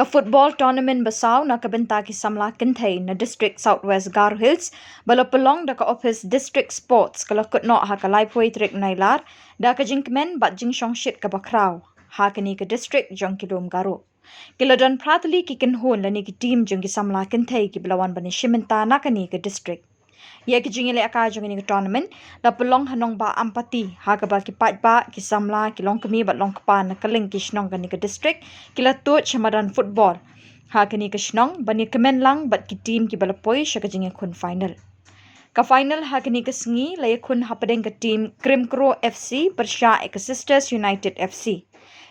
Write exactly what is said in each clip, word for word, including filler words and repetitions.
Ka football tournament basaw na ka bynta ki samla kynthei na District South West Garo Hills, ba la pynlong da ka ophis District Sports, ka la kut noh ha ka laiphew tarik Nailar da ka jingkmen bad jingshongshit kaba khraw ha kane ka district jong ki lum Garo. Ki la don phra tylli ki kynhun lane ki team jong ki samla kynthei kiba la wan ban ïashim bynta na kane ka district. Ïa ki jingïalehkai jong kane ka tournament la pynlong ha nongbah Ampati, ha kaba ki paidbah, ki samla, ki longkmie bad longkpa na kylleng ki shnong kane ka district ki la tuid sha madan football ha kane ka shnong ban ïakmen lang bad ki team kiba la poi sha ka jingïakhun final. Ka final ha kane ka sngi la ïakhun hapdeng ka team Krimkro F C pyrshah ïa ka Sisters United F C.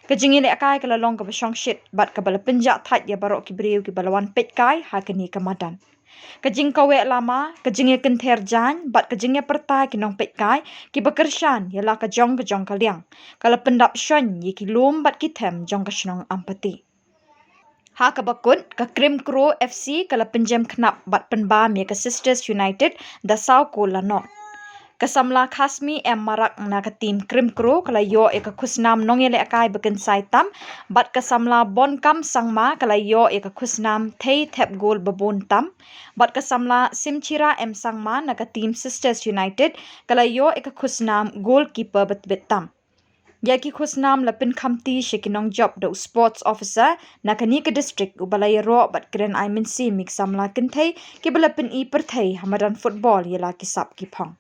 Ka jingïalehkai ka la long kaba shongshit bad kaba la pynjah thait ïa baroh ki briew kiba la wan peitkai ha kane ka madan. Ka jingkaweh lama, ka jingïakynther jaiñ bad ka jingïapyrta ki nongpeitkai kiba kyrshan ïa la ka jong ka jong ka liang, ka la pyndap shoiñ ïa ki lum bad ki them jong ka shnong Ampati. Ha kaba kut, ka Krimkro F C ka la pynjem khnap bad pynbam ïa ka Sisters United da saw kol la nod. Ka samla Khasmi M Marak na ka team Krimkro ka la ïoh ïa ka khusnam nongïalehkai ba kynsai tam, bad ka samla Bonkam Sangma ka la ïoh ïa ka khusnam thei thep gol ba bun tam, bad ka samla Simchira M Sangma na ka team Sisters United ka la ïoh ïa ka khusnam goalkeeper ba tbit tam. Ïa ki khusnam la pynkhamti sha ki nongjop da u sports officer na kane ka district, uba la ïaroh bad kren ai mynsiem ïa ki samla kynthei kiba la pyni pyrthei ha madan football ïa la ki sap ki phong.